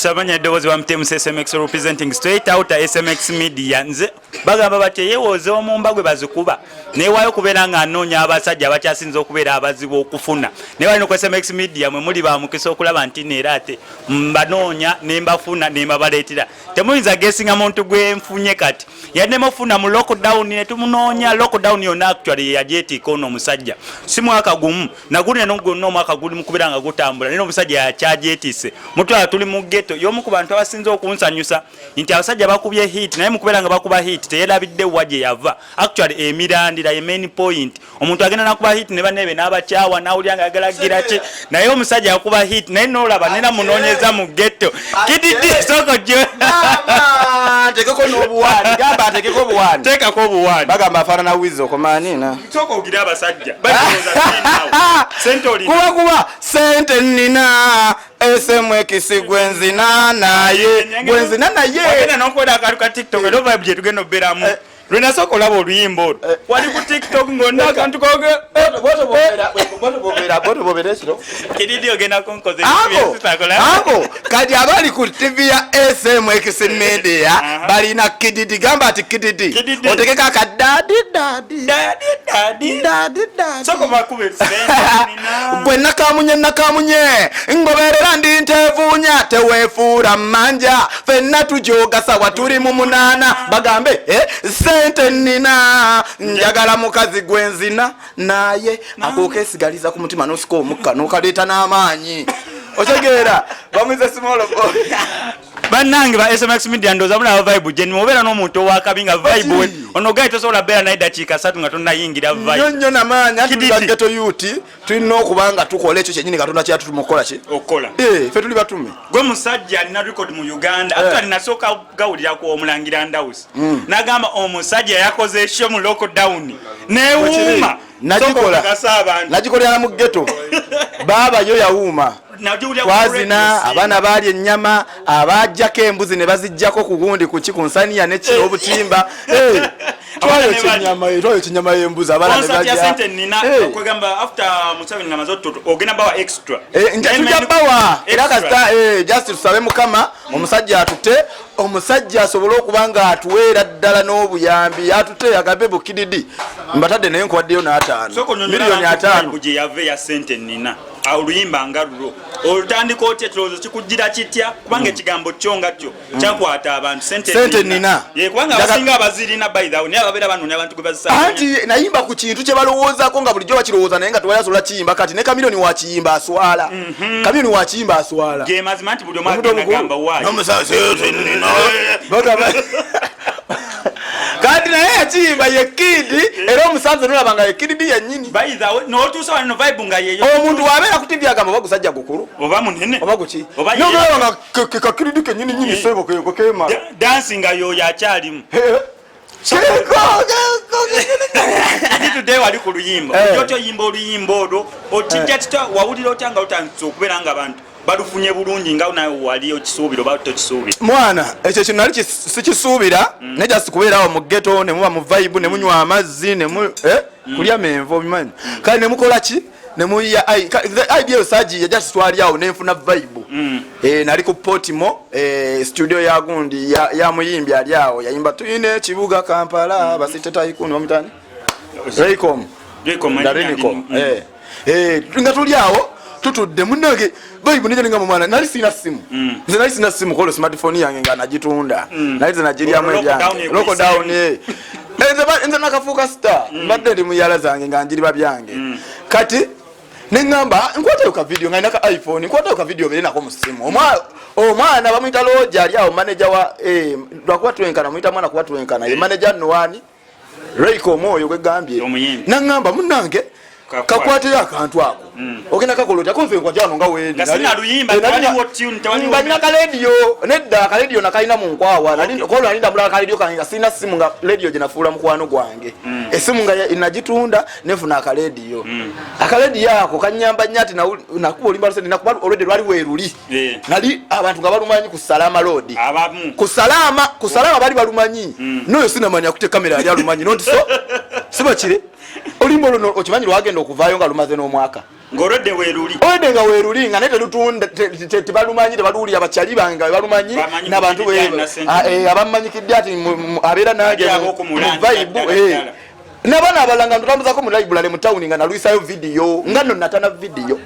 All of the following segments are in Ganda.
Samanya eddoboozi bamutemu SMX, representing straight out SMX Media. Nze bagamba bati eyewooza omumba gwe bazikuba newaayo okubeera nga anoonya abasajja abakyasinza okubeera abazibu okufuna, naye balina ku SMX Media mwe muli bamukisa okulaba nti neera ate mbanoonya nembafuna nembabaleetera. Temuyinza gesinga muntu gwenfunye kati yannema ofuna mu lockdown netumunoonya lockdown yonna. Actually yeyagyetiika ono omusajja, si mwaka gumu naguli nogwonna omwaka guli mukubeera nga gutambula, naye omusajja yakyagyetiise mutwala. Tuli mu ghetto y'omu ku bantu abasinze okunsanyusa nti abasajja bakubye hit, naye mukubeera nga bakuba hit teyerabidde wa gye yava. Actually emirandira ye main point. Omuntu agenda nakuba hit ne banebe n'abakyawa nawulira nga ayagala gira ki, naye omusajja yakuba hit naye nolaba nena munoonyeza mu ghetto. Kididi, soko gyo. Ntekeko n'obuwaani, gamba atekeko obuwaani. Teekako obuwaani. Bagamba afaanana wizo komanina. Sooka ogira abasajja sente olina. Kuba sente nina, SMX gwenzina naye, gwenzina naye. Wagenda n'okuwera akantu ka TikTok era vibe gye tugenda obeeramu. Lwe nasooka olaba oluyimba olwo wali ku TikTok ng'onna akantu koge. Bwotobobera ekiro. Kididi, ogenda kunkoza. Ako ako kati abali ku TV ya SMX Media balina Kididi. Gamba ati Kididi. Kididi. Otekeko akadadi dadi. Dadi dadi. Dadi dadi. Sooka bakube sente nina. Gwe nakamunye nakamunye ngoberera ndi ntevuunya, teweefuura manja, fenna tujoga sawa tuli mu munaana. Bagambe eh, sente nina, njagala mukazi gwenzina naye akokesigaliza ku mutima nosika omukka nokaleeta n'amaanyi. Otegeera bamwize small boy. Bannange ba SMX Media, ndowooza mulaba vibe gye nimubeera n'omuntu owakabi nga vibe we ono gaye tosobola beera naye dakiika 3 nga tonnayingira nnyo vibe. Nnyo namaanyi anti tuli Kididi. ba ghetto youth, tulina okuba nga tukola ekyo kyenyini Katonda kyatutuma okukola ki. Okukola. Eh, ffe tuli batume. Gwe musajja alina record mu Uganda. Actually nasooka gawulira ku omulangira Ndawusi n'agamba omusajja yakoze show mu lockdown newuuma. Nagikola. Abantu. Nagikolera mu ghetto, baaba yo yawuuma. Nagiwulira ku Twazina. radio. Abaana baali ennyama, abajjako embuzi ne bazijjako ku gundi kuki ku nsaniya neki obutimba. Eh, twayokya ennyama, twayokya ennyama y'embuzi, abaana ne Concert ya balya. sente nina. Kwegamba after Museveni nga maze otuto ogenda bawa extra. Eh, nja tujja bawa era Extra. kasita just tusabe Mukama omusajja atute, omusajja asobole okuba nga atuweera ddala n'obuyambi, atute agambe bukididi mbatadde naye nkuwaddeyo n'ataano. Sooka onyonyola miliyoni abantu 50. vibe gye yava eya sente nina. Awo oluyimba nga lulwo olutandika otya? Ekirowoozo kikugira kitya? Kubanga ekigambo kyo nga kyo kyakwata abantu, sente. Sente nina. Ye, kubanga abasinga abazirina by the way, naye ababeera banoonya abantu gwe bazisanga. Anti nayimba ku kintu kye balowoozaako nga bulijjo bakirowooza naye nga tewali asobola kiyimba. Kati ne Kamiliyoni wakiyimba aswala, Kamiliyoni wakiyimba aswala. Ge mazima nti buli omu Omuntu agenda omukulu. gamba waayi. N'omusawo, sente nina. Kati naye yakiyimba ye Kidi, era omusanze nolaba nga ye Kidi yennyini. By the way, n'otuusa wano no vibe nga yeyo. Omuntu wabeera ku TV agamba oba gusajja gukulu oba munene oba guki oba nolaba nga kakiridi kenyini nyini sebo keko kemala. Dansi nga yoyo akyalimu. Keko keko. Kidi, today wali ku luyimba. Ojja oyimba oluyimba olwo okijja kitya? Wawulira otya nga lutandise okubeera nga abantu balufunye bulungi nga nawe wali okisuubira oba tokisuubira? Mwana, ekyo kino nali sikisuubira, naye just kubeerawo mu ghetto ne muba mu vibe ne munywa amazzi ne mu kulya menvu obimanyi, kale ne mukola ki ne muyiya the idea eyo sagiya, just twali awo nenfuna vibe. Nali ku Potimo, studio ya gundi ya muyimbi ali awo yayimba tuyina ekibuga Kampala basite tycoon bamutani Raycom. Raycom, Raycom. Nga tuli awo tutudde munange vibe nije nga mumwana nali sina simu. Nze nali sina simu kolo smartphone yange nga nagitunda, nali nze nagiryamu Lockdown. Ebyange lockdown. Nze nakafuuka star, mbadde ndi muyala zange nga njiriba byange. Kati neŋŋamba nkwatayo ka video nga nina ka iPhone, nkwatayo ka video bere nako mu simu. Omwana bamuyita Loja ali awo, manager wa lwakuba twenkana muyita mwana kuba twenkana, ye manager nowani Raycom oyo gwegambye. Omuyimbi. Naŋŋamba munange Kakwate. Kakwateyo akantu ako. Ogenda kakola otya? Konfe nkwate wano nga wendi. Nga sina luyimba, tewaliwo tune, tewaliwo. Nga nina kalediyo nedda, akalediyo nakalina mu nkwawa. Kolo nali ndambula akalediyo kange nga sirina simu, nga lediyo gye nafuula mukwano gwange. Esimu nga nagitunda nefuna akalediyo. Akalediyo ako kanyamba nnyo ati nakuba olimba lusente nakuba olwedde lwali weeruli. Nali abantu nga balumanyi ku Salama Road. Abamu. Ku Salama, ku Salama bali balumanyi. Noyo sinamanya kute kamera yali alumanyi nonti so siba kire olimba olwo okimanyi lwagenda okuvaayo nga lumaze n'omwaka. Ng'olwedde weeruli. Olwedde nga weeruli, nga naye telutunda, tebalumanyi, tebaluwulira. Bakyali bange nga balumanyi. Bamanyi. N'abantu Mukiddi alina sente. Abamanyikidde ati abeera nange Ate ab'okumulanga mu vibe, ddala ddala. N'abaana abalala nga ntutambuzako mu library mu tawuni, nga nalwisayo vidiyo, nga nno natana vidiyo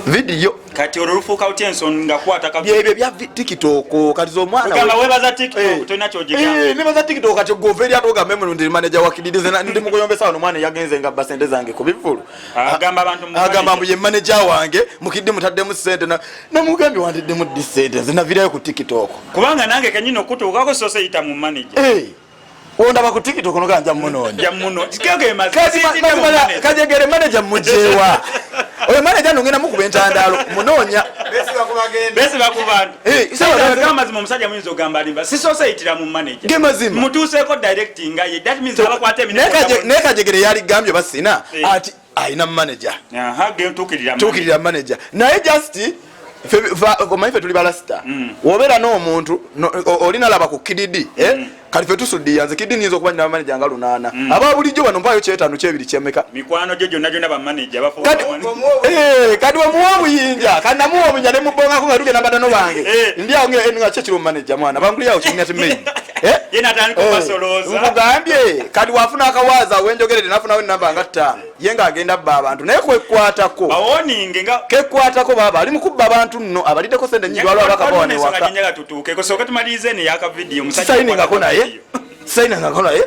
vidiyo. Kati olwo lufuuka lutya ensonga kwata ka Byebyo bya TikTok. Kati z'omwana Kugamba weebaza TikTok, tolina ky'ogigamba. Nebaza TikTok. Kati gova eri ate ogambe muno ndi manager wa Kididi. Nze ndi mukuyombesa wano, omwana yagenze nga bba sente zange ku bivulu. Agamba abantu mu Agamba manager. mbu ye manager wange, mukiddi mutaddemu sente. Namugambye wandiddemu ddi sente? Nze navirayo ku TikTok. Kubanga nange kenyini okutuukako soose yita mu manager. Wondaba ku TikTok noga nja munoonya. Ja muno kigege mazima. Kati Siyitidde mu manager. Kajegere manager mujewa oyo manager nongenda mukuba entandalo munoonya. Besiba ku bantu. Sawa- Amazima omusajja muyinza ogamba alimba, sisoose yitira mu manager. Ge mazima. Mutuuseeko direct nga ye, that means abakwata emirimu. Naye Kajegere yaligambye basina ati alina manager. Aha, ge ntuukirira manager. Tuukirira manager, naye just omanyi fe tuli balasita. Wobeera n'omuntu oli nalaba ku Kididi, eh? Kati fe tusuddiya, nze Kididi nyinza okuba nyina bamanager nga 800. Aba bulijjo bano mpayo kyetaano, kyebiri, kyemeka. Mikwano gyo gyonna gyonna bamanager bafuuka Kati wamuwa obuyinja, kati namuwa obuyinja nemubongako nga tugenda badano bange. Ndi awo nga kyekiri omumaneja mwana banguliawo kinyati maid. Ye natandika okubasolooza. Nkugambye, kati wafuna akawaaza wenjogerere, nafunawo enamba nga 5, ye ng'agenda bba abantu, naye kwekwatako. Bawoninge nga Kekwatako baaba ali mukubba abantu nno abaliddeko sente nyingi, waliwo abakabawa newaka. Newaka tutuukeko, sooka tumalirize eno eyakavidiyo. Omusajja Sisayiningako akwata naye akavidiyo. sisayiningako naye.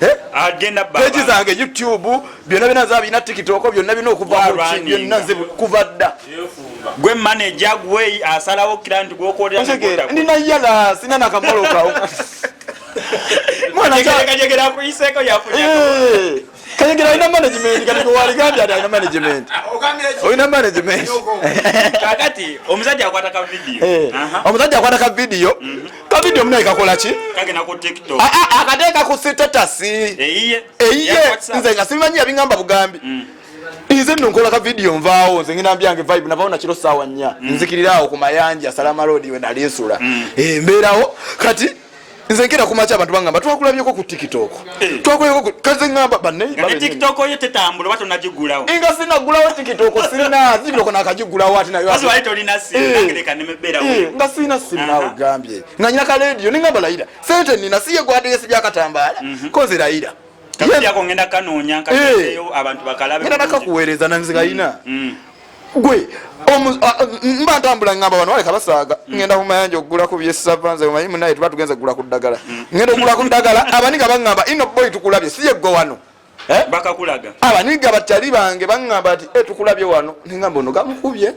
Eh? Agenda bba Peji abantu. zange YouTube byonna byonna nze TikTok byonna byonna okuva ku ki, Warwaninga. byonna nze kuva dda. Gwe manager, gwe asalawo kira nti gwokolera. Otegeera, ndina yala sina nakamoloka mwana Kajegere akuyiseeko yafunye. Kayegera alina management. Kati gwewaligambye ati alina management, olina management. Kakati omusajja akwata ka vidiyo. Omusajja akwata ka vidiyo, ka vidiyo munaye kakola ki? Kagenda ku TikTok. Ah, ah, akateeka ku status. Eyiye. Eyiye. Ya WhatsApp. Nze nga sibimanyi, yabingamba bugambi. Nze nno nkola ka vidiyo, nvaawo, nze ngenda mbyange vibe, navaawo nakiro saawa 4, nzikirirawo ku mayanja Salama Road we nali nsula. Mbeerawo. Kati nze nkera kumakya, abantu bangamba twakulabyeko ku TikTok. Twakulabyeko kati nze ngamba banne Nga ne TikTok yo tetambula oba tonagigulawo? Nga sinagulawo TikTok, sirina TikTok, nakagigulawo ati nayo. Wazi wali tolina simu? Nange leka nemebeerawo. Nga sirina simu naawe gambye nga nyina ka radio, ningamba layira sente nina siye gwategese byakatambaala ko nze layira. Kavidiyo ako ngenda kanoonya nkateeyo abantu bakalabe. Ngenda nakakuweereza nanze kayina gwe mba ntambula ngamba bano baleka basaaga. Ngenda ku mayanja okugula ku byesava, nze omanyi munaye tuba tugenze kugula ku ddagala. Ngenda okugula ku ddagala, abaniga baŋŋamba ino boy tukulabye, si ye gwe wano. Eh? Bakakulaga? Abaniga bakyali bange baŋŋamba ati "Eh, tukulabye wano." Neŋŋamba ono gamukubye.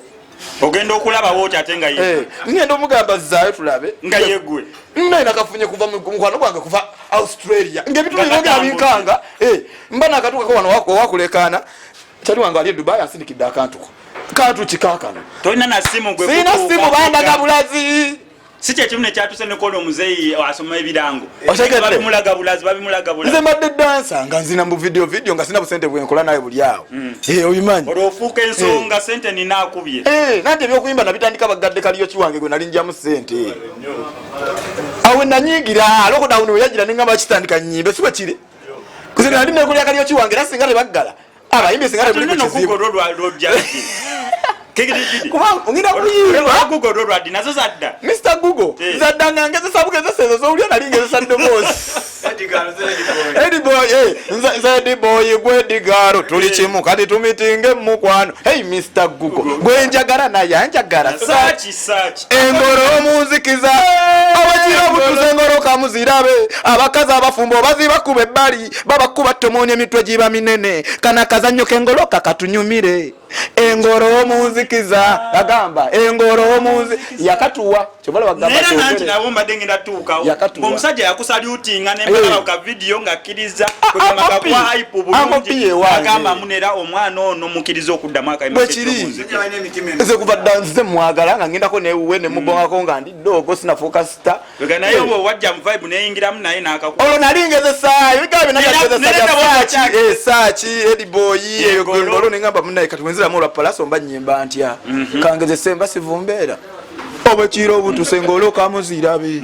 Ogenda okulabawo oti ate nga ye Eh, ngenda omugamba zaayo tulabe. Nga yeggwe. Naye nakafunye kuva mu mukwano gwange kuva Australia ngaebitundu Nga byogera katambudde. binkanga. Eh, mba nakatukako wano wakulekaana kyali wange ali e Dubai asindikidde akantuko kantu kikakano. Tolina na simu gwe Sirina kutuuka simu, bandaga kuga. bulazi. Si kyekimu nekyatuse nekola omuzeeyi asoma ebirango. Otegedde? Babimulaga bulazi, babimulaga Nze bulazi. mbadde dansa nga nzina mu video video, nga sina busente bwenkola naye buli awo. Eh, obimanyi. Olwo ofuuka ensonga, sente nina akubye. Eh, nanti ebyokuyimba nabitandika bagadde kaliyo kiwange gwe nali njamu sente awe nanyigira lockdown we yagira nengamba kitandika nyimbe, si bwe kiri? Kuze nali nekolya kaliyo kiwange, era singa tebaggala abayimbi singa temuli Tulina ku kizibu. nokugo olwo lwojja Kuba ngenda kuyimba. Google olwo lwaddi nazo zadda. Mr Google. Zadda nga ngezesa bugezesa ezo zowulya, nali ngezesa ddoboozi. Ediboy, nze Ediboy, gwe Digaro, tuli kimu kati tumitinge mukwano. Hey Mr Google, gwe njagala naye anjagala. Saaki saaki. Engoro munzikiza abakira obutuze, engoro kamuzirabe. Abakazi abafumbo bazibakuba ebbali, babakuba tomooni, emitwe giba minene. Kana akazannyo k'engolo kakatunyumire. Engoro munzikiza agamba engoro munzi yakatuwa kyobala bagamba Naye era nanti kyogere. nabo mbadde ngenda tuukawo. Yakatuwa. Omusajja yakusalutinga nembalaba ka vidiyo ng'akkiriza Ah, ah, kwa hype Uncle P bulungi. yewange. Agamba munera omwana ono mukkiriza okuddamu akayimba Bwe kiri. Nze kuva dda nze mwagala nga ngendako newuwe nemubongako nga ndi doogo sinafuuka sita. Naye obwo wajja mu vibe neyingiramu naye n'akakuba. Olwo nali ngezesa ebigambo. Nera Byonagezesa saaki Ediboyi eyo. Engolo. Engolo nengamba munaye kati wenziramu olwa Palaso mba nyimba ntya? Kangezese mba sivumbeera obwekiro obutuse ngolo kamuzirabe.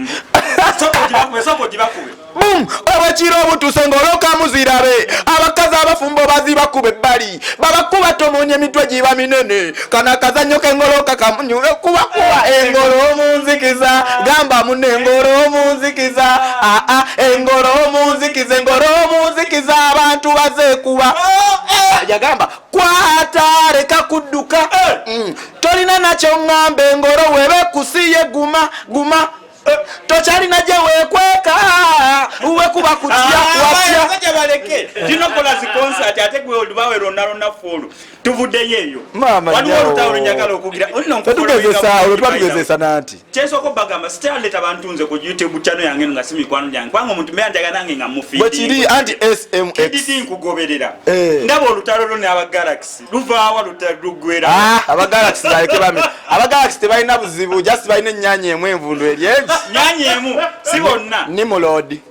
Sooka ogibakube, sooka ogibakube. Bum! Obwekiro obutuse ngolo kamuzirabe abakazi. Abafumbo bazibakuba ebbali, babakuba tomonya, emitwe giba minene. Kano akazannyo k'engolo kakamunyu, kubakuba engolo munzikiza. Gamba munne, engolo munzikiza, aa, engolo munzikiza, engolo munzikiza, abantu bazeekuba. Yagamba kwata, leka kudduka. Tolina nakyo ŋŋamba, engolo webe kusiye, guma guma. Tokyalina gye weekweka, wekuba kutya watya. Abasajja baleke tinokola zi concert, ate gwe olubawe lwonna lunafu olwo tuvuddeyo eyo. Maama. Waliwo Nnyawo. olutalo lwenjagala okugira. Tetugezesa olwo, tuba tugezesa nanti. Kyensooka obagamba, sitaleeta bantu nze ku YouTube channel yange eno nga si mikwano gyange, kubanga omuntu mbeera njaga nange nga Bwe kiri anti SMX. Kididi nkugoberera. Eh. Ndaba olutalo lwo n'aba Galaxy luvaawa luggwera. Ah, Abagalaxy baleke bami, Abagalaxy tebalina buzibu, just balina ennyanya emu envundu eri egi. Nyanya emu, si bonna. Nimulodi.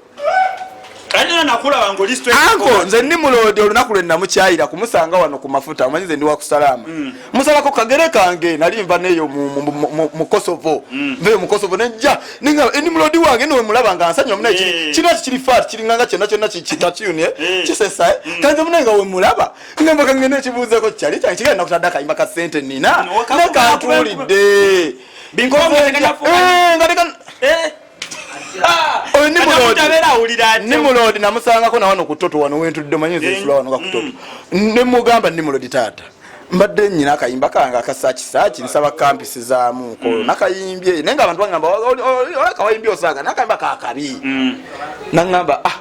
Ate era nakulaba ngaoli straight. Anko nze Nimulodi olunaku lwe namukyayira kumusanga wano ku mafuta, omanyi nze ndi wakusalaama, musalako kagere kange, nali nva neyo mu Kosovo, nveyo mu Kosovo nejja ninga Nimulodi wange niwe mulaba nga nsanywa munaye. Kiri kiri kiri fat, kiringanga kyonna kyonna kitakyuni kisesa, kanze munaye nga wemulaba ngamba kangende ekibuuzeko kyali kyange kigenda nakutadde akayimba ka sente nina. Nekantuulidde. Binkombe Nga teka Oyo Nimrod. Abeera awulira atya? Nimrod namusangako nawano ku Toto wano wentudde, omanyi nze nsula wano nga ku Toto, nemugamba, "Nimrod taata, mbadde nyina akayimba kange akasakisaaki, nsaba kampisizaamuko." Nakayimbye naye nga abantu bagamba oleka wayimbye osaaga nakayimba kakabi. Naŋŋamba, "Ah,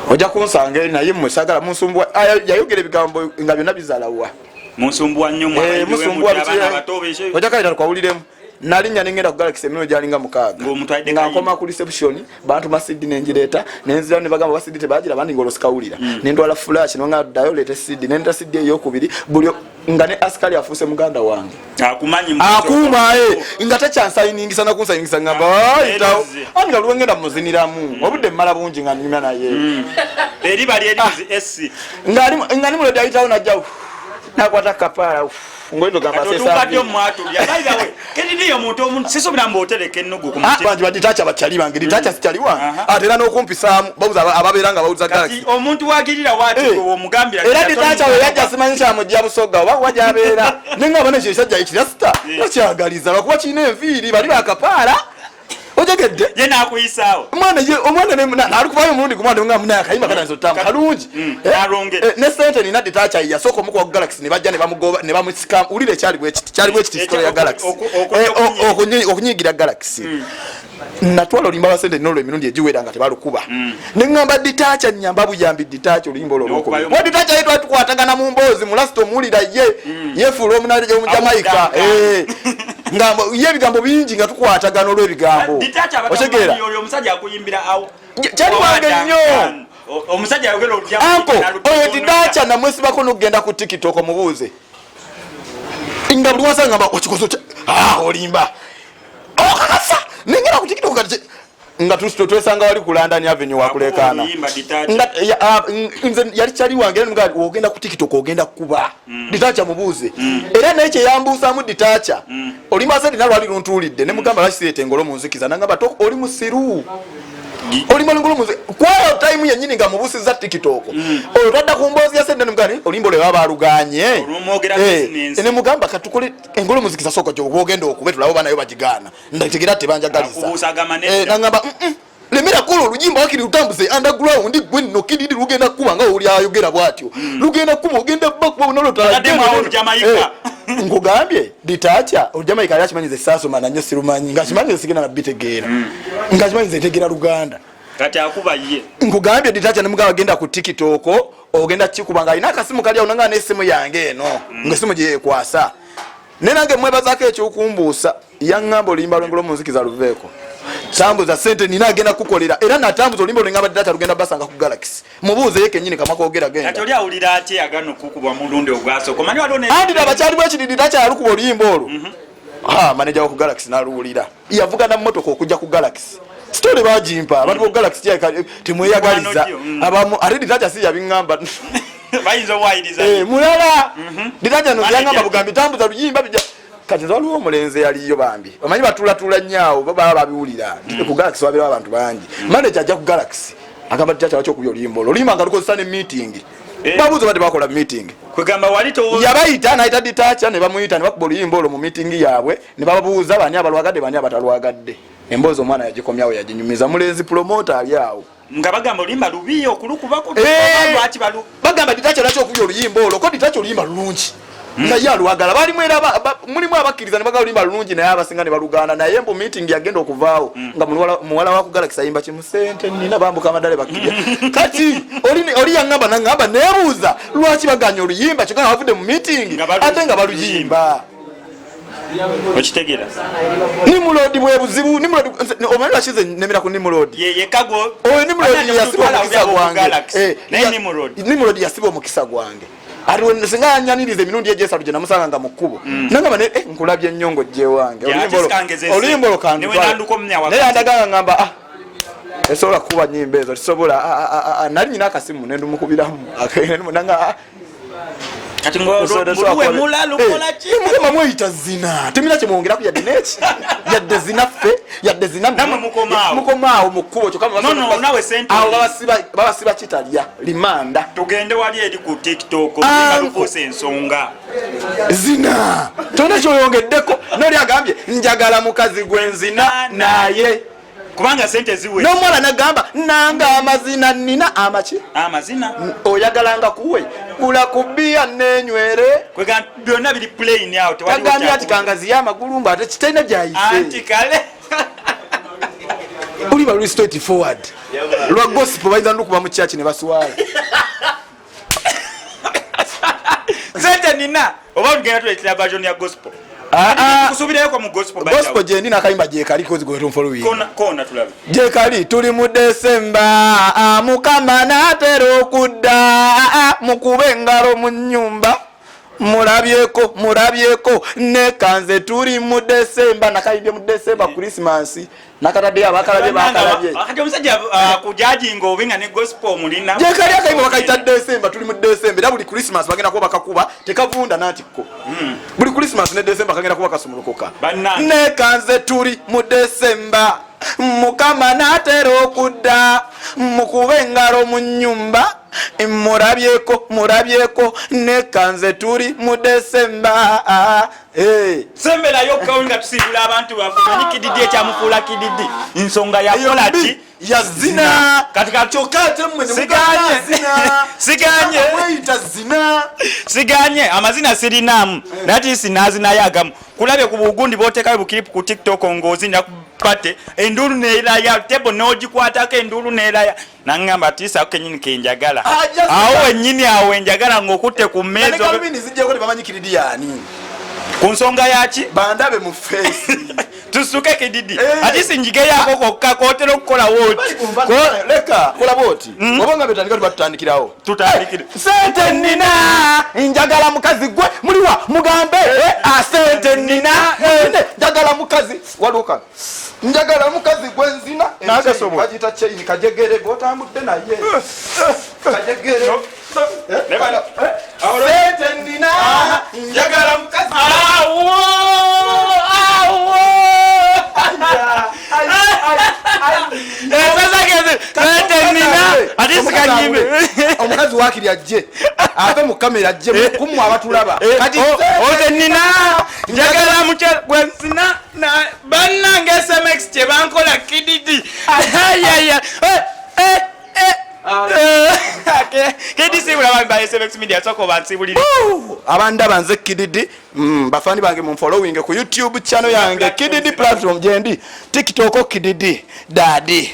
ojja kunsanga eri, naye mmwe saagala munsumbuwa." Ah, yayogera ebigambo nga byonna bizalawa. Munsumbuwa nnyo. Eh, musumbuwa biki? Abaana abato beshe. Ojja kalira twawuliremu. Nalinnya nengenda ku Galaxy emirundi gyalinga 6. Ng'omutwadde Nga kayimba. nkoma ku reception, bantuma CD nengireeta, nenzirayo ne bagamba ba CD tebagira bandi ng'olwo sikawulira. Nendwala flash nonga ddayo leeta CD, nendeta CD eyokubiri buli nga ne asikali afuuse muganda wange. Akumanyi. Akuuma e nga takyansayiningisa nakunsayiningisa, ngamba ayitawo. Ereze. Ani nga lwengenda muziniramu obudde mmala bungi nga nyumya naye. Eri bali eri muzi SC. Nga nimulodi ayitawo najja nakwata kapaala ngoyinza ogamba Kati asesa. otuuka ddi omwatulya? By the way, Kennedy, omuntu omuntu sisobola mbu otereka ennugu ku mutima. Bangi baditacha bakyali bange, ditacha sikyali wange. Aha. Ate era n'okumpisaamu babuza ababeera nga bawuliza Kati Galaxy. omuntu wagirira waati Eh. omugambira. Era ditacha we yajja simanyi kyamujja Busoga oba wa gyabeera, naye nga bana ekyo ekisajja ekirasita takyagaliza lwakuba kirina enviiri, bali bakapaala, otegedde? Ye nakuyisaawo. Omwana ye omwana nalikuvayo omulundi gumu nga munaye akayimba katandise otutamba kalungi. Eh, N'alwongera. Ne sente nina, ditacha yasooka omukuwa ku Galaxy ne bajja ne bamugoba ne bamusika. Wulira, ekyali bwekiti, kyali bwekiti, story ya Galaxy. Okunyigira Galaxy, natwala oluyimba lwa sente nolwo emirundi egiwera nga tebalukuba, neŋŋamba ditacha nyamba buyambi ditacha oluyimba olwo N'okubayo. olwokuba ditacha ye twali tukwatagana mu mboozi mu lasita omuwulira ye yefuula omunale Omujamaika. Awudanga. Nga ye ebigambo bingi nga tukwatagana olw'ebigambo. Otegeera? Oyo omusajja akuyimbira awo. Kyali wange nnyo. Omusajja ayogera olujja. Anko oyo didacha namwesibako nokugenda ku TikTok omubuuze nga buli wasanga ngamba okikoze otya? Ah, olimba, okakasa nengera ku TikTok kati nga twesanga wali ku London Avenue wakulekaana. Oluyimba Ditacha. Nga nze yali kyali wange era nga ogenda ku TikTok ogenda kuba ditacha mubuuze. Era naye kyeyambuusaamu ditacha olimba sente nalwali luntuulidde ne mugamba, "Lwaki engolo munzikiza?" Nangamba, "Oli musiru, olimba engolo munzi." Kwayo time yennyini nga mubuusiza TikTok olwo twadda ku mboozi ya sente nemugamba olimba olwo baba baluganye. Olwomwogera business. Ne mugamba, "Katukole engolo munzikiza, sooka gyoba ogenda okube tulabe oba nayo bagigaana." Ndategeera tebanjagaliza. Akubuusa agamba nedda. Nangamba, lemera kola oluyimba wakiri lutambuze underground, gwe nno kiriri lugenda kuba nga oli ayogera bwatyo lugenda kuba ogenda bakuba Ataddemu awo Olujamaika. Nkugambye ditacha Olujamaika yali akimanyiza esaasoma nanyo sirumanyi nga kimanyiza sigenda nabitegeera nga kimanyiza ntegeera Luganda. Kati akuba ye. Nkugambye ditacha nemugamba genda ku TikTok ogenda kikuba nga alina akasimu kali awo, nanga n'essimu yange eno nga essimu gyeyekwasa. Naye nange mwebazaako ekyokumbuusa, yaŋŋamba oluyimba lwengolo munzikiza luveeko, tambuza sente nina agenda kukolera. Era natambuza oluyimba olwengamba ditacha lugenda basanga ku Galaxy, mubuuze ye kenyini kamakogera Kati genda. oli awulira atya agano kukuba mulundi ogwasooka? Omanyi waliwo Anti abakyali bwekiri, ditacha yalukuba oluyimba olwo. Ha, maneja wa ku Galaxy naluwulira, yavuga na mmotoka okujja ku Galaxy. Story bagimpa abantu ku Galaxy temweyagaliza. Mikwano gyo, Abamu ate ditacha si yabiŋŋamba. Bayinza owayiriza. Eh, mulala ditacha no Manager. yangamba bugambi tambuza luyimba bijja. Kati nze waliwo omulenzi yaliyo bambi, omanyi batulatula nnyo baba babiwulira ku Galaxy wabeerawo abantu bangi. Manager ajja ku Galaxy agamba ditacha lwaki okubya oluyimba olwo, oluyimba nga lukozesa ne meeting. Babuuza badde bakola meeting. Kwegamba wali to Yabayita nayita ditacha ne bamuyita ne bakuba oluyimba olwo mu meeting yaabwe ne bababuuza bani abalwagadde, bani abatalwagadde. Emboozi omwana yagikomyawo, yaginyumiza mulenzi promoter ali awo. Nga bagamba oluyimba lubi okulukuba ku lwaki balu Bagamba ditacha lwaki okubya oluyimba olwo, ko ditacha oluyimba lulungi nga ye alwagala. Balimu era mulimu abakkiriza ne bagala oluyimba lulungi, naye abasinga ne balugaana. Naye mbu meeting yagenda okuvaawo nga muwala wa ku Galaxy ayimba kimu, sente nina, bambuka amadale bakkirya. Kati oli yaŋŋamba, naŋŋamba neebuuza lwaki baganya oluyimba kyokka nga bavudde mu meeting Nga ate nga baluyimba. Okitegera? Nimrod bwe buzibu. Nimrod, omanyi lwaki nze nemera ku Nimrod? Ye yekago. Oyo Nimrod yasiba omukisa gwange. Naye Nimrod. Nimrod yasiba omukisa gwange. Ati singa yanyaniriza emirundi egyesatu gye namusanga nga mu kkubo, nangamba ne nkulabye ennyo ng'ojja ewange. Ya, Oluyimba olwo- sikangeze oluyimba olwo Newe nanduka omumya wakati. Naye yandaganga ngamba, ah, esobola kukuba nyimba ezo, tisobola. Ah, ah, ah, ah, nali nyina akasimu nendumukubiramu nanga, ah, Kati ngoluwemula lukola ki? Mugamba mweyita zina, temina kyemwongeraku yadde neki, yadde zina ffe, yadde zina. Nammwe mukomaawo. Mukomaawo mu kkubo kyokka. No, no, nawe sente Awo oli. babasiba kitalya limanda. Tugende wali eri ku TikTok Ah, nga lufuuse ensonga. Zina tolina kyoyongeddeko, noli agambye njagala mukazi gwe nzina naye. Kubanga sente ziwe. N'omuwala nagamba nanga amazina nina amaki. Amazina. Oyagalanga kuwe gula ku bbiya nenywere. Kwega byonna biri plain awo, tewaliwo Tagambye ati kyakubuuza. Kangaziye amagulu mbu ate kitalina gyayise. Anti kale. Oliba luli straight forward lwa gospel, bayinza nokuba mu church ne baswala. Sente nina, oba tugenda tuletera version ya gospel. Ah, ah. Kusubirayoko mu gospel. Gospel gyendi nakayimba gyekali kozi gwe tonfollowing. Kona kona tulabe. Gyekali, tuli mu Desemba, ah, Mukama naatera okudda, ah, mukube engalo mu nyumba, mulabyeko, mulabyeko nekanze. Tuli mu Desemba, nakayimbye mu Desemba, Christmas nakataddeyo, abakalabye bakalabye. Kati omusajja kujajinga obi nga ne gospel omulina. Gyekali akayimba bakayita Desemba, tuli mu Desemba, era buli Christmas bagenda kuba bakakuba, tekavunda nantikko. Buli Christmas ne Desemba kagenda kuba kasumulukuka. Bannange. Nekanze, tuli mu Desemba, Mukama naatera okudda, mukube engalo mu nyumba, mulabyeko, mulabyeko nekanze, tuli mu Desemba. Eh. Semberayo kawe nga tusiibula abantu baffe. Manyi Kididi ekyamufuula Kididi, nsonga yakola ki? Yazina. Kati kati Kyokka ate mmwe ne Siganye. mugamba zina. Siganye. Mweyita zina. Siganye, amazina sirinaamu, naye ati sinaazinayo agamu. Kulabye ku bugundi bwotekayo bukiripu ku TikTok ng'ozinira ku pate, enduulu neeraya, tebo n'ogikwatako, enduulu neeraya, naŋŋamba atiisa ako kenyini kenjagala. Ah, Awo wennyini, awo wenjagala ng'okutte ku Ne mmeeza. Galubindi zijjeko, tebamanyi Kiridi yaani. Ku nsonga yaki? Bandabe mu face. Tusuke Kididi. Eh. Ati sinjigeyako kokka kotera okukola wooti. Leka kola bwoti, oba nga betandika, tuba tutandikirawo. Tutandikire. Sente nina, njagala mukazi gwe muliwa, mugambe eh, ah, sente nina, eh, njagala mukazi waliwo kano, njagala mukazi gwe nzina. Nagasobola. Bagiyita chain kajegere gotambudde naye kajegere. Ne Sente nina, njagala mukazi. Awo! Awo! Esasageze sente nina, ate sikanyime. Omukazi wakiri ajje ave mu kamera, ajje kumwe abatulaba. Kati Oze nina, njagala mukyala gwe nzina bannange SMX kye bankola Kididi. Ayaya. Kidi, sibula bambi ba SMX Media, soko bansibulire. Abandaba, nze Kididi. Bafani bange munfollowing ku YouTube channel yange Kididi Platform, gyendi TikTok Kididi Dadi,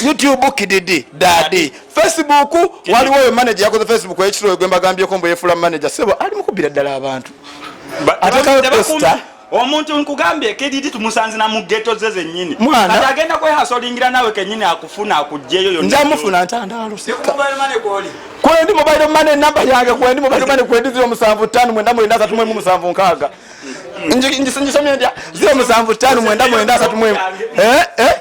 YouTube Kididi Dadi, Facebook waliwo oyo manager yakoze Facebook ekiro gwe mbagambyeko mbu yefuula manager, sebo ali mukubbira ddala abantu. Atekayo poster. Omuntu nkugambye Kididi tumusanze na mu ghetto ze zennyini. Mwana. Kati agenda kwehasolingira nawe kenyini akufuna akugjeyo yonna. Njamufuna ntandalo sika kwendi mobile money namba yange, kwendi mobile money kwendi 0759931760. Ngisomye ndya 075993 eh eh.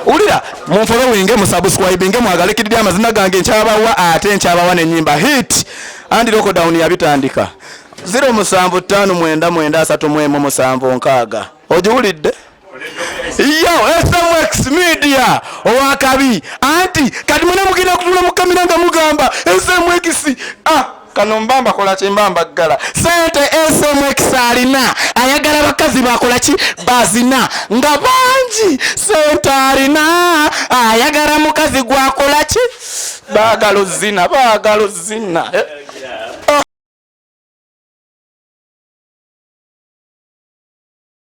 Wulira, munfollowinge, musubscribinge, mwagale Kididi, amazina gange nkyabawa, ate nkyabawa nenyimba hit and lockdown yabitandika. 0759931760, ogiwulidde? Yo SMX Media owakabi anti kati mwena mugenda kutula mu kamera nga mugamba SMX. Ah, kano mbamba kola ki, mbamba ggala. Sente SMX alina, ayagala bakazi bakola ki, bazina nga bangi. Sente alina, ayagala mukazi gwakola ki. Baagala ozina, baagala ozina. Eh.